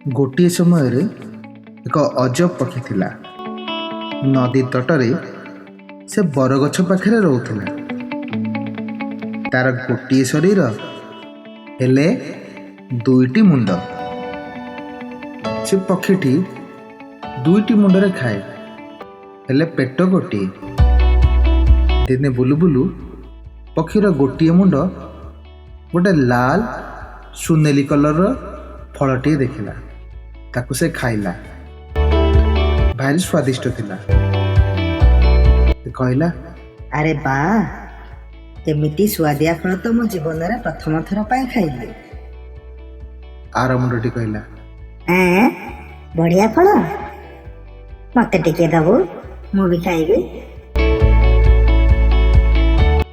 ଗୋଟିଏ ସମୟରେ ଏକ ଅଜବ ପକ୍ଷୀ ଥିଲା। ନଦୀ ତଟରେ ସେ ବରଗଛ ପାଖରେ ରହୁଥିଲା। ତାର ଗୋଟିଏ ଶରୀର, ହେଲେ ଦୁଇଟି ମୁଣ୍ଡ। ସେ ପକ୍ଷୀଟି ଦୁଇଟି ମୁଣ୍ଡରେ ଖାଏ, ହେଲେ ପେଟ ଗୋଟିଏ। ଦିନେ ବୁଲୁ ବୁଲୁ ପକ୍ଷୀର ଗୋଟିଏ ମୁଣ୍ଡ ଗୋଟେ ଲାଲ ସୁନେଲି କଲରର ଫଳଟିଏ ଦେଖିଲା। ତାକୁ ସେ ଖାଇଲା। ଭାରି ସ୍ୱାଦିଷ୍ଟ ଥିଲା। ସେ କହିଲା, ଆରେ ବା, ଏମିତି ସୁଆଦିଆ ଫଳ ତ ମୋ ଜୀବନରେ ପ୍ରଥମ ଥର ପାଇଁ ଖାଇଲି। ଆର ମୁଣ୍ଡଟି କହିଲା, ଏଁ, ବଢ଼ିଆ ଫଳ, ମତେ ଟିକେ ଦବୁ, ମୁଁ ବି ଖାଇବି।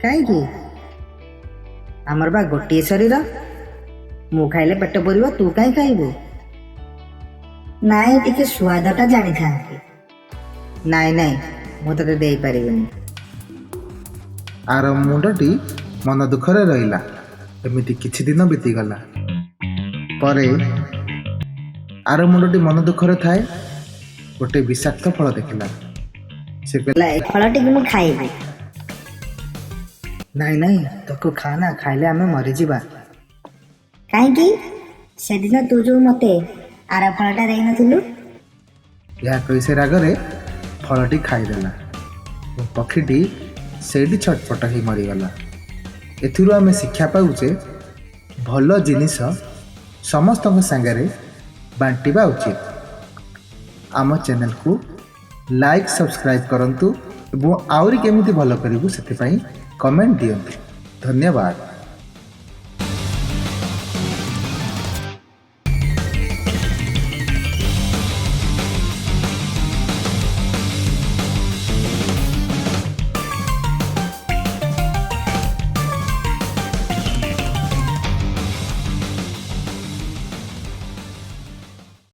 କାହିଁକି? ଆମର ବା ଗୋଟିଏ ଶରୀର। ମୁଁ ଖାଇଲେ ପେଟ ପୁରିବ, ତୁ କାହିଁ ଖାଇବୁ? ନାଇଁ, ଟିକେ ସୁଆଦଟା ଜାଣିଥାନ୍ତି। ନାଇଁ ନାଇଁ, ମୁଁ ତତେ ଦେଇପାରିବିନି। ଆର ମୁଣ୍ଡଟି ମନ ଦୁଃଖରେ ରହିଲା। ଏମିତି କିଛି ଦିନ ବିତିଗଲା ପରେ ଆର ମୁଣ୍ଡଟି ମନ ଦୁଃଖରେ ଥାଏ। ଗୋଟେ ବିଷାକ୍ତ ଫଳ ଦେଖିଲା। ସେ କହିଲା, ଏ ଫଳଟିକୁ ମୁଁ ଖାଇବି। ନାଇଁ ନାଇଁ, ତାକୁ ଖା ନା, ଖାଇଲେ ଆମେ ମରିଯିବା। କାହିଁକି? ସେଦିନ ତୁ ଯୋଉ ମତେ ଆର ଫଳଟା ଦେଇନଥିଲୁ। ଏହା କହି ସେ ରାଗରେ ଫଳଟି ଖାଇଦେଲା ଏବଂ ପକ୍ଷୀଟି ସେଇଠି ଛଟପଟ ହେଇ ମରିଗଲା। ଏଥିରୁ ଆମେ ଶିକ୍ଷା ପାଉଛେ, ଭଲ ଜିନିଷ ସମସ୍ତଙ୍କ ସାଙ୍ଗରେ ବାଣ୍ଟିବା ଉଚିତ। ଆମ ଚ୍ୟାନେଲକୁ ଲାଇକ୍, ସବସ୍କ୍ରାଇବ୍ କରନ୍ତୁ ଏବଂ ଆହୁରି କେମିତି ଭଲ କରିବୁ ସେଥିପାଇଁ କମେଣ୍ଟ ଦିଅନ୍ତୁ। ଧନ୍ୟବାଦ।